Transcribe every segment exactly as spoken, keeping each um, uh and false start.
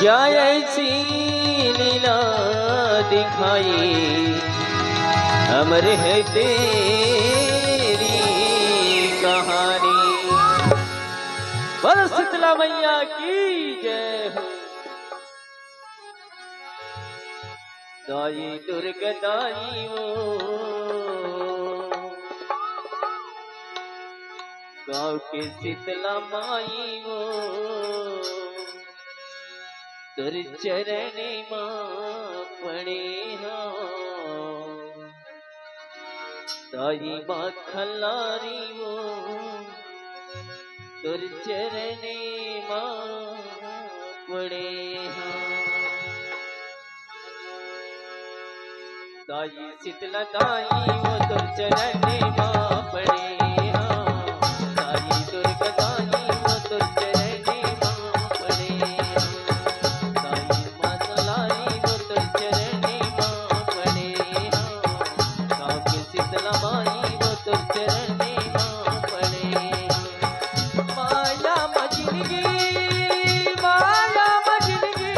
क्या ऐसी लीला दिखाई, अमर है तेरी कहानी। बोलो शीतला मैया की जय हो। दाई दुर्गा दाई वो, गाँव के शीतला माई वो, तोर चरणे मा पड़े हँव। दाई माँ खल्लारी वो, तोर चरणे मा पड़े हँव। दाई शीतला दाई वो तोर चरणे मा पड़े हँव। दाई दुर्गा दाई वो तोर चरणे मा पड़े हँव। दाई माँ दुलारी वो तोर चरणे मा पड़े हँव। गाँव के शीतला माई वो तोर चरणे मा पड़े हँव। माया म जिनगी, माया म जिनगी,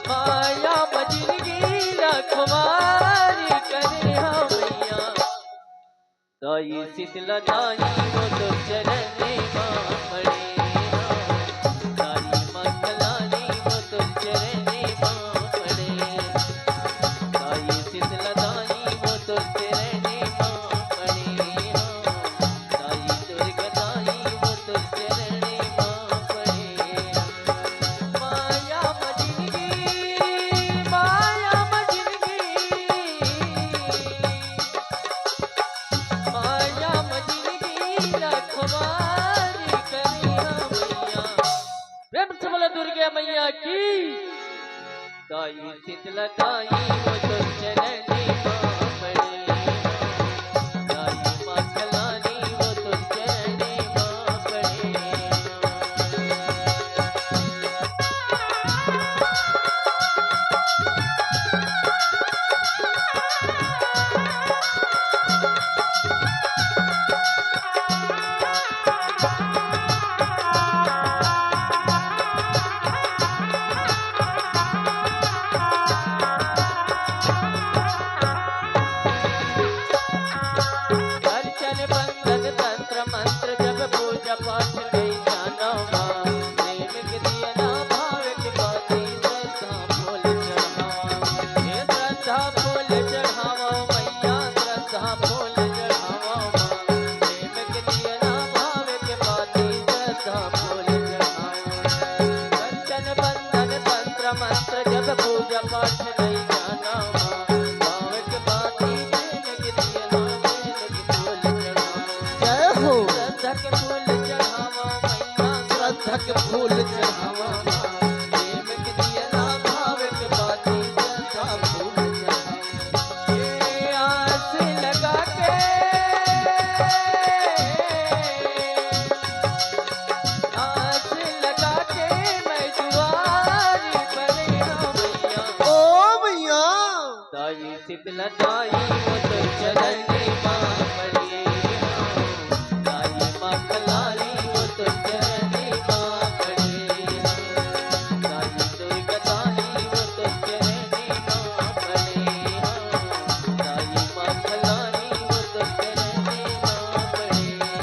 माया म जिनगी रखवारी करे हँव मैया। दाई शीतला दाई वो तोर चरणे मा पड़े हँव। दाई माँ खल्लारी वो तोर चरणे मा पड़े हँव। दाई शीतला दाई वो तोर चरणे मा पड़े हँव। दाई दुर्गा दाई वो तोर चरणे मा पड़े हँव। माया म जिनगी, माया म जिनगी, माया म जिनगी रखवारी करे हँव मैया। प्रेम से बोलो दुर्गा मैया की। दाई शीतला दाई वो तोर चरणे मा पड़े हँव। दाई माँ खल्लारी वो तोर चरणे मा पड़े हँव। अर्चन बंधन तंत्र मंत्र जप पूजा पाठ नइ जानँव माँ। प्रेम के दिया ना भावे के बाती श्रद्धा फूल चढ़ावँव। हे श्रद्धा फूल चढ़ावँव मैया, श्रद्धा फूल चढ़ावँव माँ। प्रेम के दिया ना भावे के बाती श्रद्धा फूल चढ़ावँव। अर्चन बंधन तंत्र मंत्र जप पूजा पाठ नइ जानँव माँ। भावे के बाती प्रेम के दिया ना प्रेम के फूल चढ़ावँव। जय हो। श्रद्धा के फूल चढ़ावँव मैया, श्रद्धा के फूल चढ़ावँव माँ। प्रेम के दिया ना भावे के बाती श्रद्धा फूल चढ़ावँव। ये आस लगा के, आस लगा के मैं दुआरी पड़े हँव मैया। ओ मैया। दाई शीतला दाई वो तोर चरणे मा पड़े हँव। दाई माँ खल्लारी वो तोर चरणे मा पड़े हँव। दाई दुर्गा दाई वो तोर चरणे मा पड़े हँव। दाई माँ खल्लारी वो तोर चरणे मा पड़े हँव।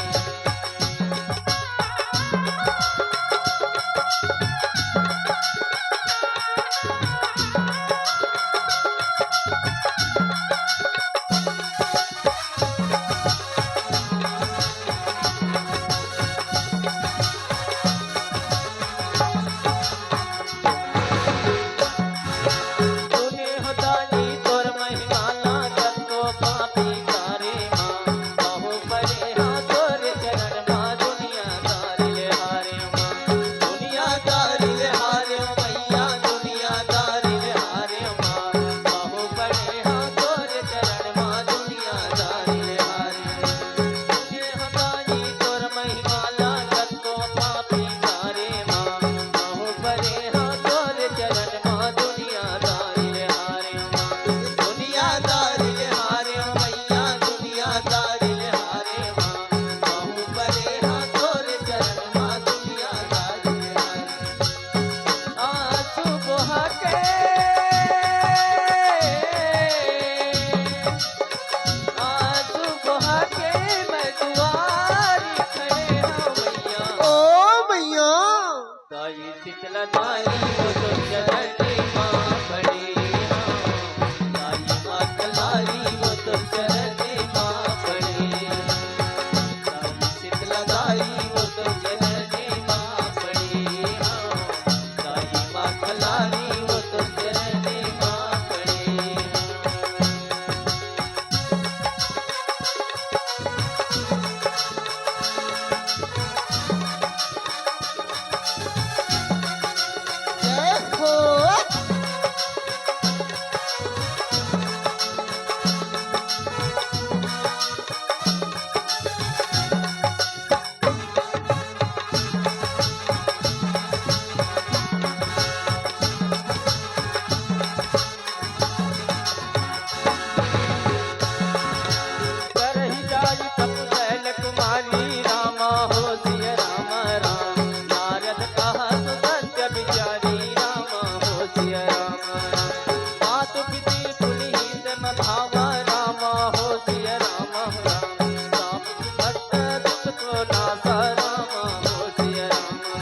भावा रामा हो सिया रामा हो राम, राम भक्त दुख को नासा रामा हो सिया रामा।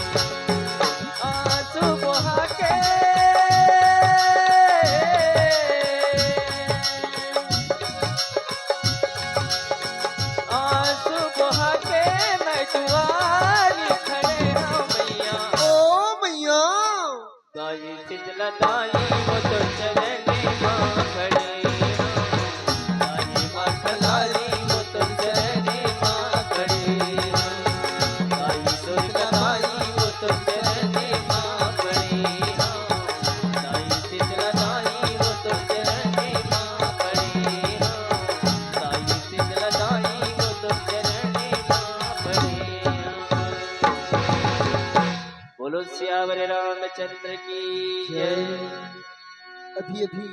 आंसू बहा के, आंसू बहा के मैं दुआरी खड़े हंव मैया। ओ मैया। दाई शीतला दाई वो तो चरने मां खड़े हंव। दाई माखन लाली वो तो चरने मां खड़े हंव। दाई शीतला दाई वो तो चरने मां खड़े हंव। दाई शीतला दाई वो तो चरने मां खड़े हंव। दाई शीतला दाई वो तो चरने मां खड़े हंव। बोलो सियावर रामचंद्र की जय। अभी अभी